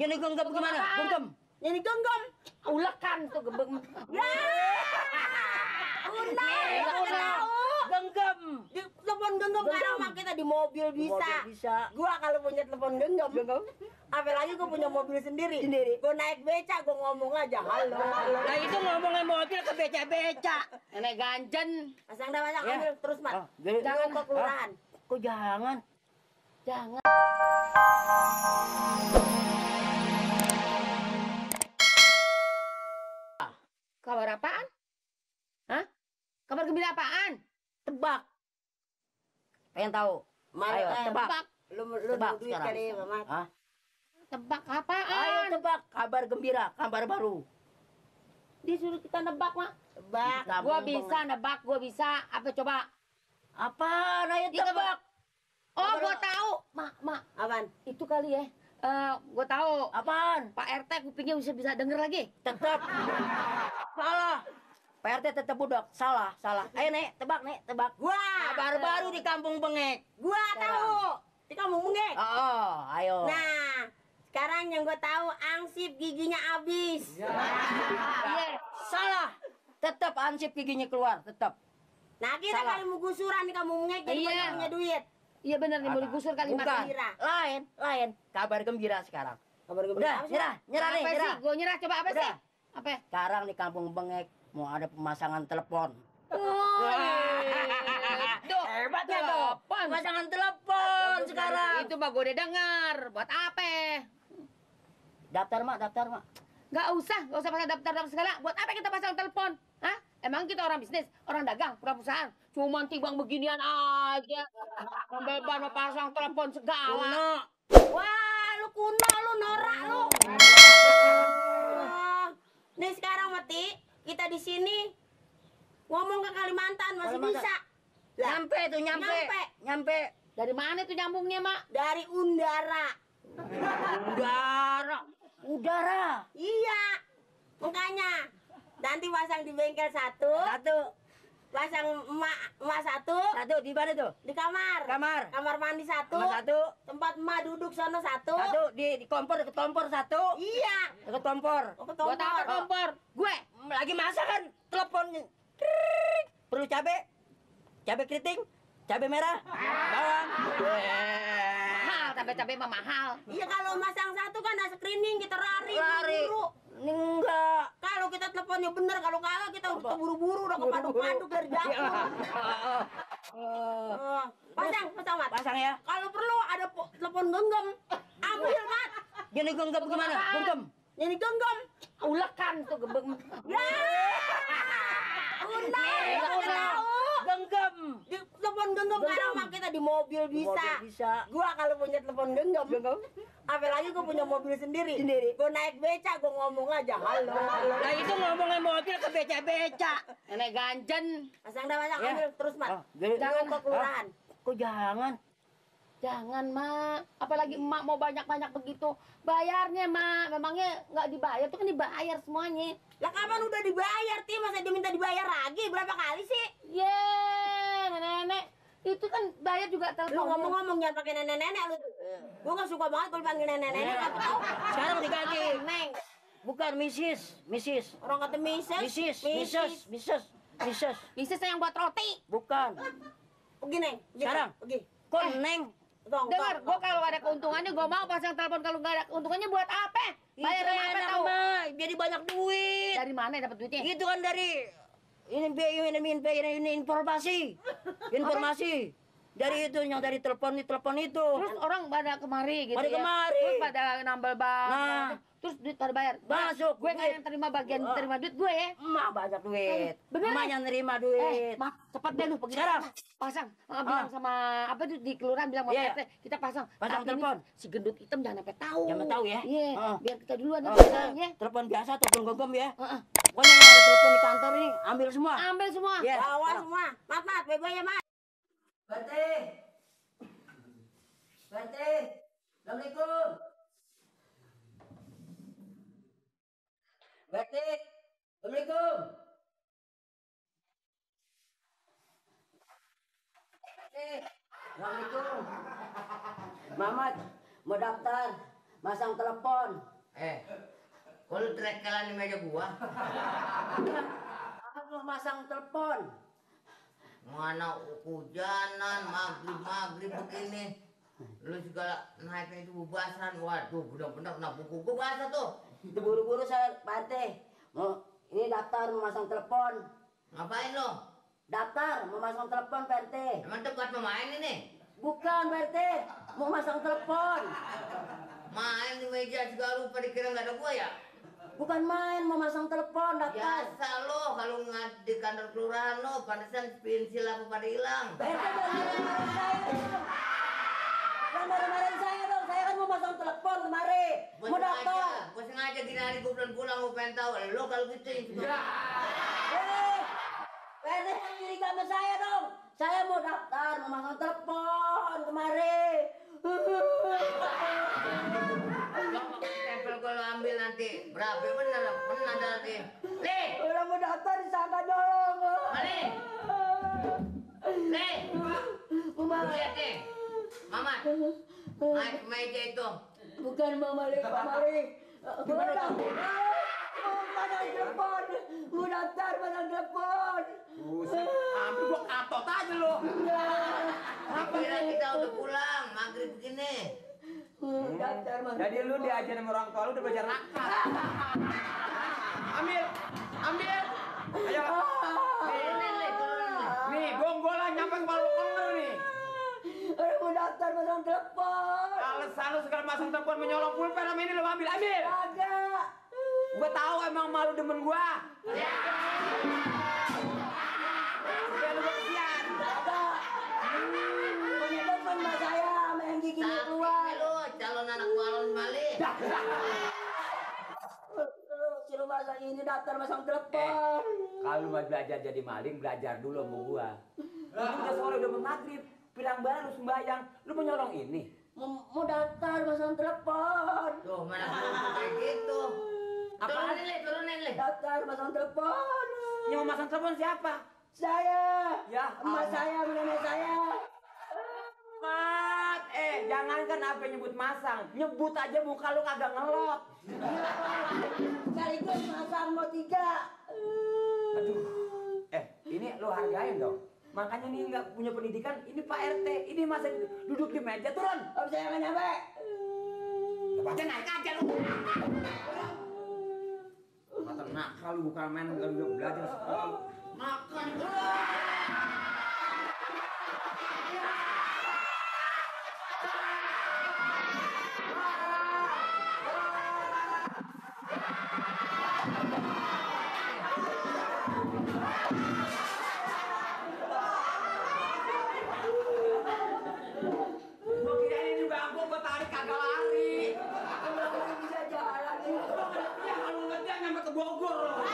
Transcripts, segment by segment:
Gini genggam gimana? Genggam. Ini genggam. Ulekan tuh gembeng. Ya. Tahu. Genggam. Di telepon genggam sekarang mah kita di mobil bisa. Bisa. Gua kalau punya telepon genggam. Apalagi gua punya mobil sendiri. Gua naik beca, gua ngomong aja halo. Nah itu ngomongin mobil ke beca-beca. Nenek ganjen. Pasang dah pasang Ya. ambil terus Mat. Jangan Ke kelurahan. Kok jangan? Jangan. Kabar apaan? Hah? Kabar gembira apaan? Tebak. Pengen tahu? Ayo tebak. Lu Tebak duit sekarang. kali Mat. Hah? Tebak apaan? Ayo tebak. Kabar gembira, kabar baru. Disuruh kita nebak, Mak. Tebak. Gua bisa nebak, gua bisa. Apa coba? Apa? Ayo tebak. Oh, gua tahu. Mak. Apaan? Itu kali ya. Gua tahu. Apaan? Pak RT kupingnya bisa denger lagi. Tetap. Salah. PRT tetap budak. Salah. Ayo Nek, tebak. Gua. Kabar baru di Kampung Bengek. Gua tahu. Di kamu mengek. Oh, ayo. Nah, sekarang yang gue tahu angsip giginya habis. Iya. Salah. Tetap ansip giginya keluar, tetap. Nah, kita Salah. kali mau gusuran di kamu mengek jadi Iya. banyak punya duit. Iya benar nih, mau digusur kali Bukan. Mak. Gembira. Lain. Kabar gembira sekarang. Kabar gue Udah, nyerah nih, Apa sih? nyerah. Gua nyerah, coba apa Udah. sih? Apa? Sekarang di Kampung Bengek mau ada pemasangan telepon. Duh, Hebatnya tuh. telepon. Pemasangan telepon sekarang. Itu mah gua udah dengar. Buat apa? Daftar, Mak. Gak usah pasang daftar segala. Buat apa kita pasang telepon? Hah? Emang kita orang bisnis, orang dagang, perusahaan. Cuman timbang beginian aja. Beban mau pasang telepon segala. Wah, lu kuno, lu norak lu. Nih sekarang Mati, kita di sini ngomong ke Kalimantan masih Kalimantan. bisa. Lah, Nyampe. Dari mana tuh nyambungnya, Mak? dari Undara. Udara. Iya. Makanya nanti pasang di bengkel satu, pasang emak satu, Satu di mana tuh? di kamar. Kamar mandi satu. Satu. Tempat emak duduk sono satu. Di kompor, deket kompor satu. Iya. Deket kompor. Buat apa kompor? Gue. Lagi masak kan teleponnya. Perlu cabe keriting, cabe merah, bawang. Mahal, cabai mah mahal. Iya kalau masang satu kan ada screening kita lari. buru-buru. Enggak. Kalau kita teleponnya bener, kalau kagak kita udah buru-buru udah kepaduk-paduk dari dapur. Pasang Mat. Pasang ya. Kalau perlu ada telepon genggam, ambil Mat. Gini genggam gimana? Genggam. Ini genggam. Ulekan tuh gembeng. Ya. Tahu. Genggam. Di telepon genggam sekarang mah kita di mobil bisa. Gua kalau punya telepon genggam. Apalagi gua punya mobil sendiri. Gua naik beca, gua ngomong aja halo. Nah itu ngomongin mobil ke beca-beca. Nenek ganjen. Pasang dah pasang Ya. ambil terus Mat. Jangan ke kelurahan. Kok jangan? Jangan, Mak. Apalagi emak mau banyak-banyak begitu. Bayarnya, Mak. Memangnya nggak dibayar? Itu kan dibayar semuanya. Lah kapan udah dibayar, Ti? Masa dia minta dibayar lagi? Berapa kali sih? Nenek. Itu kan bayar juga Lu telepon. ngomong-ngomong jangan pakai nenek-nenek lu. Gua gak suka banget kalau panggil nenek-nenek. Apa tahu? Sekarang diganti. Neng. Bukan Mrs. Orang kata Mrs. Bisnisnya yang buat roti. Bukan. Pergi, Neng. Sekarang. Pergi. Kok Neng? Dengar, gua kalau ada keuntungannya gua mau pasang telepon. Kalau nggak ada keuntungannya buat apa? Bayar sama apa tahu? Jadi banyak duit. Dari mana dapat duitnya? Itu kan dari ini informasi. Dari itu yang dari telepon itu. Terus orang pada kemari gitu Pada ya. kemari. Terus pada nambal bang. Nah. Terus duit pada bayar. Masuk, Gue nggak duit. yang terima bagian terima duit gue ya. Emak banyak duit. Bener, Emak ya? yang nerima duit. Mak, cepat deh lu pergi Sekarang. pasang. Bilang sama apa tuh di kelurahan bilang sama Iya. RT, kita pasang. Pasang Tapi telepon. nih, si gendut hitam jangan sampai tahu. Jangan tahu ya. Iya, Heeh. biar kita duluan Oh, pasang, ya. telepon biasa, telepon genggam ya. Heeh. Pokoknya yang ada telepon di kantor ini ambil semua. Ambil semua. Iya. Bawa semua. Mat, bego ya, Mat. Bante. Assalamualaikum. Bante. Assalamualaikum. Assalamualaikum. Mamat mau daftar, masang telepon. Kok lu trekelan di meja gua? Aku mau masang telepon. Mana hujanan, maghrib begini. Lu segala naiknya itu bubasan. Waduh, bener-bener kena buku gua basah tuh. Itu buru-buru saya, Pak RT. Ini daftar mau masang telepon. Ngapain lo? Daftar mau masang telepon, Pak RT. Emang tempat pemain ini? Bukan, Pak RT. Mau masang telepon. Main di meja segala lupa dikira nggak ada gua ya? Bukan main, mau masang telepon, daftar. Biasa lo kalau nggak di kantor kelurahan lo, pantesan pensil apa pada hilang. Pak RT jangan marah-marahin saya dong. Jangan marah-marahin saya dong. Saya kan mau masang telepon kemarin. Mau daftar. Gua sengaja gini hari gua belum pulang, gua pengen tahu. Lo kalau gitu ya. Pak RT yang curiga sama saya dong. Saya mau daftar, mau masang telepon kemarin. Tempel gua lo ambil nanti. Berapa bener nanti. Nih, Orang mau daftar disangka dorong. Mali. Nih. Lihat nih. Mamat. Naik ke meja itu. Bukan Mama Lik, Pak Malik. Mau daftar. Mau masang telepon. Mau daftar masang telepon. Buset, hampir gua katot aja lo. Kira kita udah pulang, maghrib begini. Daftar masang. Jadi lu diajar sama orang tua lu udah belajar nakal. Ambil. Ayo. Turunin, Le, turunin. Nih, gonggolan nyampe kepala lu kenger nih. Orang mau daftar masang telepon. Alasan lu segala masang telepon menyolong pulpen sama ini lu ambil. Agak. Gua tahu emang malu demen gua. Supaya lu gua kesian. Agak. Punya telepon mbak saya sama yang giginya keluar. Sakti lu, calon anak balon Mali. Suruh masang ini daftar masang telepon. Kalau lu mau belajar jadi maling, belajar dulu sama gua. Ini udah sore, udah mau maghrib. Pirang baru sembahyang. Lu mau nyolong ini? Mau daftar masang telepon. Tuh, mana perlu kayak gitu. Apaan? Turunin, Le. Daftar masang telepon. Yang mau masang telepon siapa? Saya. Ya, Emak saya, nenek saya. Mat, jangankan apa nyebut masang, nyebut aja muka lu kagak ngelot. Sekaligus masang mau 3. Aduh, ini lu hargain dong. Makanya nih nggak punya pendidikan, ini Pak RT, ini masa duduk di meja turun. Om saya nggak nyampe. Baca naik aja lu. Mata nakal lu bukan main lu belajar sekolah. Makan. Gua kira ini juga gua tarik kagak lari. Kalau bisa jalan ini. Ya kalau ngejar nyampe ke Bogor loh.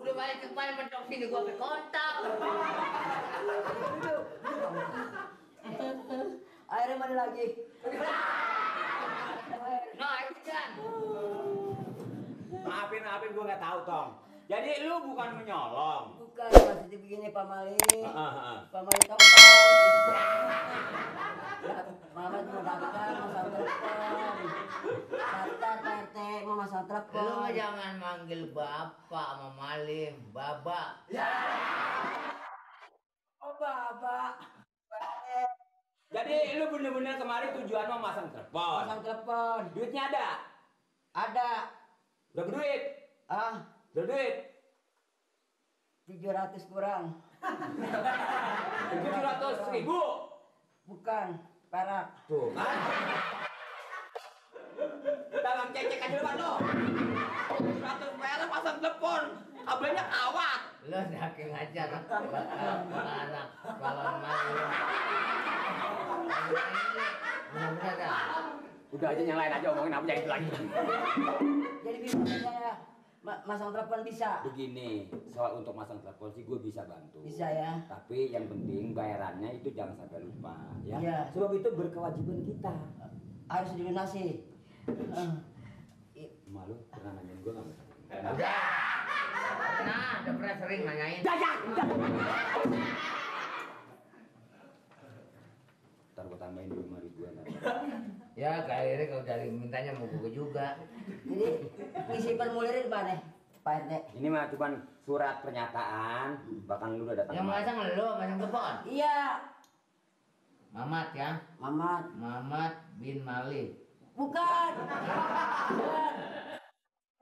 Udah balik ke kemarin mentok sini gua ke kontak. Airnya mana lagi? Nah, itu kan. Maafin gua nggak tahu Tong. Jadi lu bukan menyolong. Bukan maksudnya begini Pak Malik. Pak Malik tahu kan? Mama mau daftar masang telepon. Daftar Pak RT mau masang telepon. Lu mah jangan manggil bapak sama Malim, babak. Oh Bapak. Jadi lu bener-bener kemarin tujuan mau masang telepon. Masang telepon. Duitnya ada? Ada. Berapa duit? Berapa duit? 700 kurang. 700.000. Bukan, perak. Tuh kan? Dalam cecek aja depan lo. 700 perak pasang telepon. Kabelnya kawat. Lu saking aja anak balon Malim. Bener-bener dah. Udah aja yang lain aja omongin apa jangan itu lagi. Jadi bisa saya masang telepon bisa. Begini, soal untuk masang telepon sih gue bisa bantu. Bisa ya. Tapi yang penting bayarannya itu jangan sampai lupa, ya. Iya. Sebab itu berkewajiban kita. Harus dilunasi. Malu pernah nanyain gue nggak? Udah. Nah, udah pernah sering nanyain. Ntar gue tambahin 5 ribuan. Ya kali ini kalau dari mintanya mau gue juga. Jadi isi formulir di mana, Pak RT? Ini mah cuman surat pernyataan, bahkan lu udah datang. Yang masang lo, masang telepon. Iya, Mamat ya, Mamat. Mamat bin Malik. Bukan.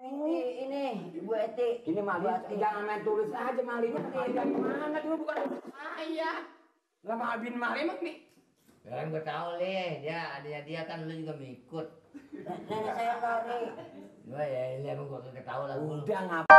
Ini Bu Eti. Ini Mali, Bu Eti. jangan main tulis aja Malinya dari mana dia bukan saya. Lama bin Mali emang nih. Ya kan gue tahu nih, dia kan lu juga mau ikut. Nenek saya tahu nih. Gua ya ini emang gue kagak tahu lah. Udah ngapa?